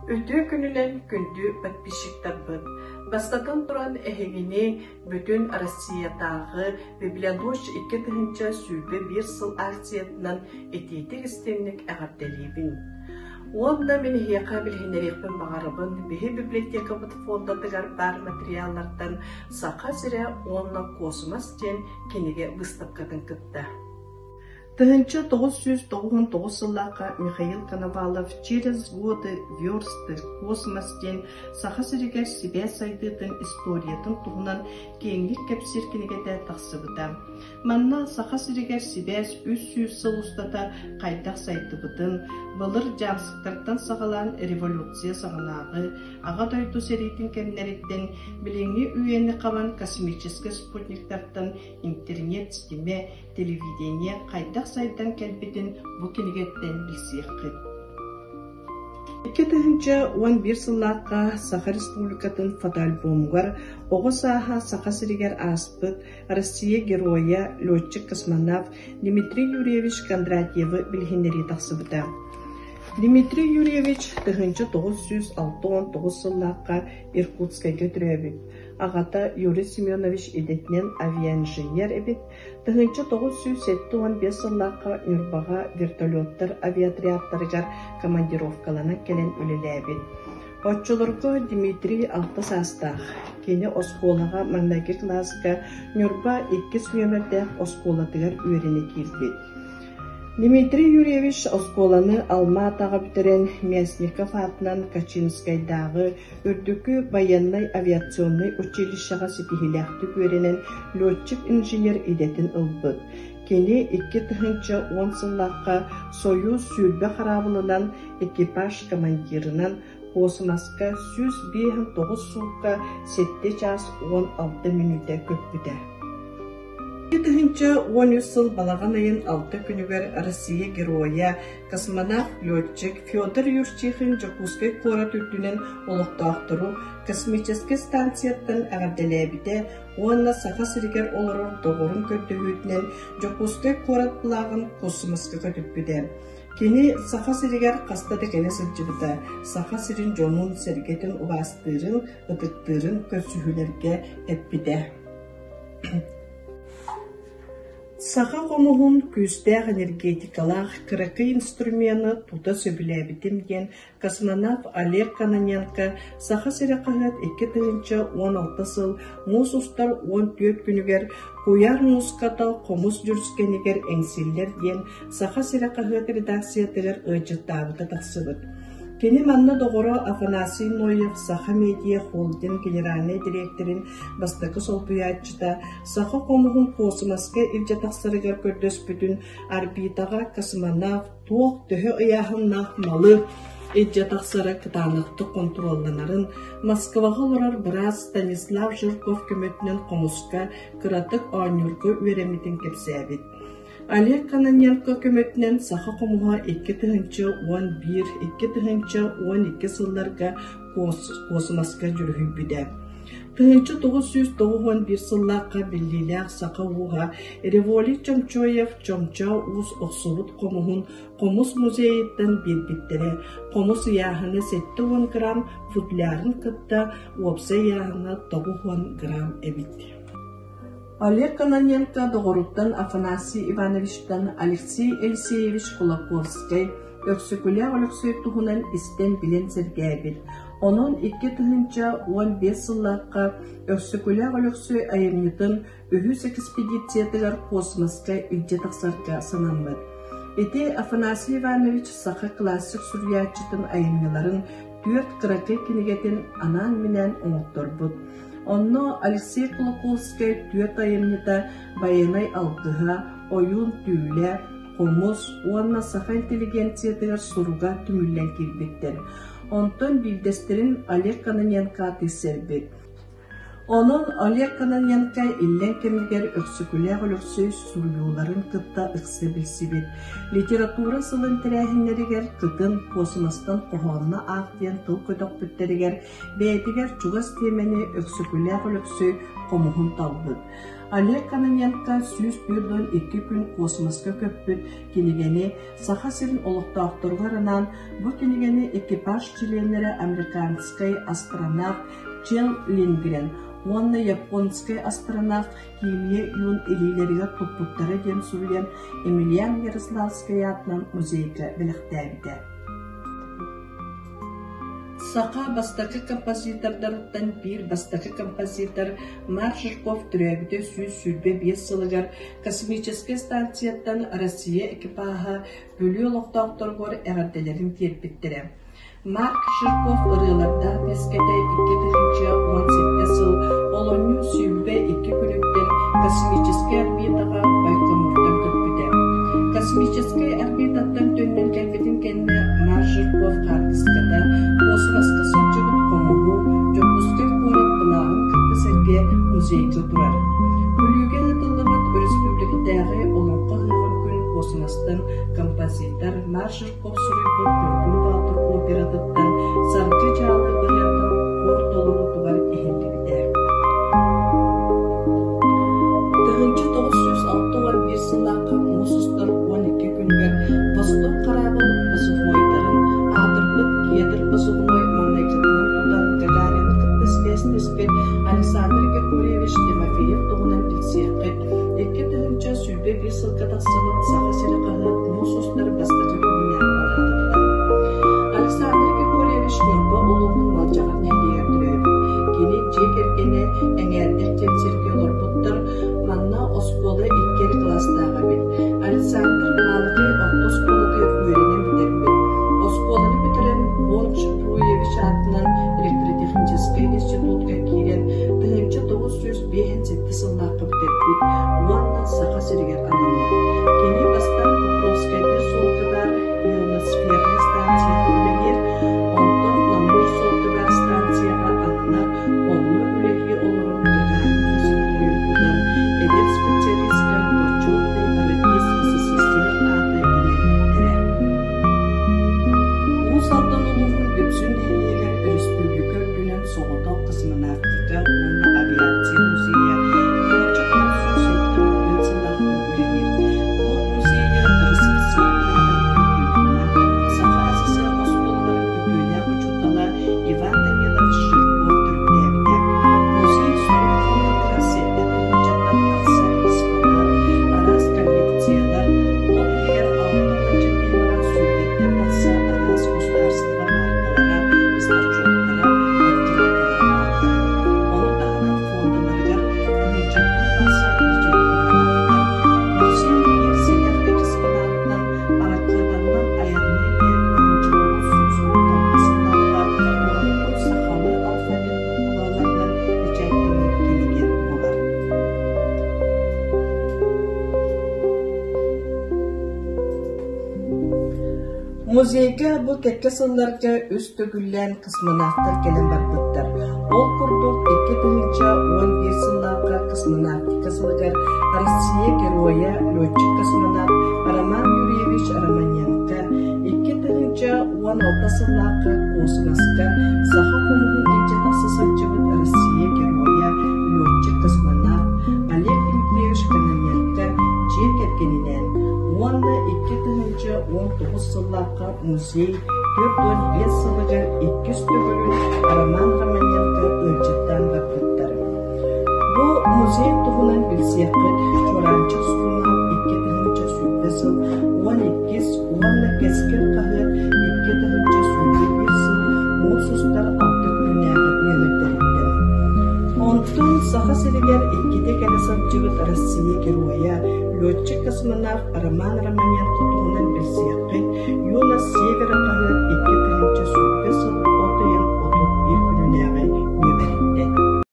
Үтүө күнүнэн күндү подписчиктарбыт! Бастатан туран эһигини бүтүн Россиятааҕы Библионочь 2021 сыл акциятынан итиитик-истиҥник эҕэрдэлиибин. Уонна мин эһиэхэ билиһиннэриэхпин баҕарабын биһи библиотекабыт фондатыгар баар материаллартан Саха сирэ уонна космос диэн кинигэ выставкатын кытта. 1999 сыллаахха Михаил Коновалов «Через годы, версты, космос» диэн Саха сиригэр сибээс сайдыытын историятын туһунан киэҥник кэпсиир кинигэтэ тахсыбыта. Манна Саха сиригэр сибээс 300 сыл устата хайдах сайдыбытын, былыр дьаамсыктартан саҕалаан революция саҕанааҕы, Аҕа дойду сэриитин кэмнэриттэн билиҥҥи үйэни хабан космическай спутниктартан интернет ситимэ, телевидение хайдах сайдан кэлбитин бу кинигэттэн билсиэххит. 2011 сыллаахха Саха Республикатын фотоальбомугар оҕо сааһа Саха сиригэр ааспыт Россия Геройа, летчик-космонавт Дмитрий Юрьевич Кондратьевы билиһиннэрии тахсыбыта. Дмитрий Юрьевич 1969 сыллаахха Иркутскайга төрөөбүт. Аҕата Юрий Семенович идэтинэн авиаинженер эбит, 1975 сыллаахха Ньурбаҕа вертолеттар авиаотрядтарыгар командировкаланан кэлэн үлэлээбит. Оччолорго Дмитрий алта саастаах. Кини оскуолаҕа маҥнайгы кылааска Ньурба иккис нүөмэрдээх оскуолатыгар үөрэнэ киирбит. Дмитрий Юрьевич оскуоланы Алма-Атаҕа бүтэрэн Мясников аатынан Качинскайдааҕы Үрдүкү байыаннай авиационнай училищеҕа ситиһиилээхтик үөрэнэн летчик-инженер идэтин ылбыт. Кини 2010 сыллаахха «Союз 20» хараабылынан экипаж командирынан куосумаска 159 суукка 7 чаас 16 мүнүүтэ көппүтэ. 2013 сыл балаҕан ыйын алта күнүгэр Россия Геройа, космонавт-летчик Федор Юрчихин Дьокуускай куорат үрдүнэн олохтоохтору космическай станцияттан эҕэрдэлээбитэ уонна Саха сиригэр олорор доҕорун көрдөһүүтүнэн Дьокуускай куорат былааҕын космоска көтүппүтэ. Кини Саха сиригэр хаста да кэлэ сылдьыбыта, Саха сирин дьонун-сэргэтин убаастыырын, ытыктыырын көрсүһүүлэргэ эппитэ. Саха хомуһун күүстээх энергетикалаах кыракый инструмены тута сөбүлээбитим диэн космонавт Олег Кононенко «Саха сирэ» хаһыат 2016 сыл муус устар 14 күнүгэр «Куйаар мууската хомус дьүрүскэнигэр эҥсиллэр» диэн «Саха сирэ» хаһыат редакциятыгар ыалдьыттаабыта тахсыбыт. Кини манна доҕоро Афанасий Ноев Саха Медиа холдинг генеральнай дириэктэрин бастакы солбуйааччыта саха хомуһун куосумаска илдьэ тахсарыгар көрдөспүтүн орбитаҕа космонавт туох төһө ыйааһыннаах малы илдьэ тахсара кытаанахтык хонтуруолланарын, Москваҕа олорор быраас Станислав Жирков көмөтүнэн хомуска кыратык оонньуурга үөрэммитин кэпсээбит. Олег Кононенко көмөтүнэн саха хомуһа 2011-2012 сылларга куосумаска дьүрүһүйбүтэ. 1991 сыллаахха биллиилээх саха ууһа Револий Чомчоев Чомчоо уус охсубут хомуһун Хомус музейыттан биэрбиттэрэ. Хомус ыйааһына 70 грамм, футлярын кытта уопсай ыйааһына 90 грамм эбит. Олег Кононенко доҕоруттан Афанасий Ивановичтан Алексей Елисеевич Кулаковскай, Өксөкүлээх Өлөксөй туһунан истэн-билэн сэргээбит. Онон 2015 сыллаахха Өксөкүлээх Өлөксөй айымньытын үһүс экспедициятыгар космоска илдьэ тахсарга санаммыт. Ити Афанасий Иванович саха классик суруйааччытын айымньыларын түөрт кыракый кинигэтин анаан-минээн оҥотторбут. Онно Алексей Кулаковскай түөрт айымньыта «Байанай алгыһа», «Ойуун түүлэ», «Хомус» уонна «Саха интеллигенциятыгар суруга» түмүллэн киирбиттэр. Онтон биирдэстэрин Олег Кононенко атыыласпыт. Онон Олег Кононенко иллэҥ кэмигэр Өксөкүлээх Өлөксөй суруйууларын кытта ыкса билсибит, литература сылын тэрээһиннэригэр кытын куосумастан хоһоонно аах диэн тыл көтөхпүттэригэр бэйэтигэр чугас тиэмэни Өксөкүлээх Өлөксөй хомуһун талбыт. Олег Кононенко 142 күн космоска көппүт кинигэни Саха сирин олохтоохторугар анаан бу кинигэни экипаж чилиэннэрэ американскай астронавт Чел Линдгрен уонна японскай астронавт Кимия Юн илиилэригэр туппуттара диэн суруйан Емельян Ярославскай аатынан музейга бэлэхтээбитэ. Саха бастакы композитордарыттан биир бастакы композитор Марк Жирков төрөөбүтэ 125 сылыгар космическай станцияттан Россия экипаһа Бүлүү олохтоохторугар эҕэрдэлэрин тиэрпиттэрэ. Марк Жирков ырыалардаах дискэтэ 2017 сыл олунньу 22 күнүттэн космическай орбитаҕа Байконуртан көппүтэ. Космическай орбитаттан төннөн кэлбитин кэннэ Марк Жирков хаартыската космоска сылдьыбыт хомуһу Дьокуускай куорат былааҕын кытта сэргэ музейга турар. Бүлүүгэ ыытыллыбыт өрөспүүбүлүкэтээҕи Олоҥхо ыһыаҕын күн космостан композитор Марк Жирков суруйбут Ньургун Боотур оператыттан Саргы дьаалы ырыата хор толоруутугар иһиллибитэ. 1961 сыллаахха муус устар 12 күнүгэр Восток хараабыл позывнойдарын аатырбыт Кедр позывной маҥнайгытынан тутан Гагарины кытта сибээстэспит Александр Григорьевич Тимофеев туһунан билсиэххит. 2021 сылга тахсыбыт Саха сирэ хаһыат муус устар бастакы күнүнээҕи балаһатыттан. Александр Григорьевич Ньурба улууһун Малдьаҕар нэһилиэгэр төрөөбүт. Кини дьиэ кэргэнэ Эҥээрдэх диэн сиргэ олорбуттар. Манна оскуола икки эрэ кылаастаах эбит. Александр Маалыкай орто оскуолатыгар үөрэнэн бүтэрбит. Оскуоланы бүтэрэн Борч Бруевич аатынан электротехническэй институтка киирэн 1957 сыллаахха бүтэрбит уонна Саха сиригэр анаммыт. Кини бастаан Покровскайдыыр суолга баар ионосфернай станцияҕа үлэлиир, онтон Намыыр суолга баар станцияҕа ананар, онно үлэлии олорон Гагарин позывнойун тутан, эдэр специалистка бочуотунай радист СССР аата иҥэрбиттэрэ. Уус Алдан улууһун Дүпсүн нэһилиэгэр өрөспүүбүлүкэ үрдүнэн соҕотох космонавтика уонна авиация музейа 1974 сыллаахтан үлэлиир. Бу музейы РСФСР үөрэҕин туйгуна, Саха СССР оскуолаларын үтүөлээх учуутала Иван Данилович Жирков төрүттээбитэ. Музей сүрүн фондатыгар сэттэ тыһыынчаттан тахса экспонат, араас коллекциялар, ол иһигэр алта уонча тиэмэҕэ сүүрбэттэн тахса араас государство мааркалара, значоктара, открыткалара бааллар. Ону таһынан фондаларыгар тыһыынчаттан тахса литературалаахтар. Музей биир сэдэх экспонатынан аракыатаннан айанныы диэн 1936 сыллаахха урукку сахалыы алфавит буукубаларынан бэчээттэммит кинигэ буолар. Музейга бу кэккэ сылларга үс төгүллээн космонавтар кэлэн барбыттар. Ол курдук 2011 сыллаахха космонавтика сылыгар Россия Геройа, летчик-космонавт Роман Юрьевич Романенко, 2016 сыллаахха космоска саха хомуһун илдьэ тахса сылдьыбыт Россия Геройа, летчик-космонавт Олег Дмитриевич Кононенко дьиэ кэргэнинээн уонна 2019 сыллаахха музей 45 сылыгар иккис төгүлүн Роман Романенко ыалдьыттаан барбыттар. Бу музей туһунан билсиэххит Чуораанчык сурунаал 2020 сыл 12 уонна Кэскил хаһыат 2021 сыл муус устар алта күннээҕи нүөмэрдэриттэн. Онтон Саха сиригэр иккитэ кэлэ сылдьыбыт Россия Геройа, летчик-космонавт Роман Романенко туһунан билсиэххит Юность Севера хаһыат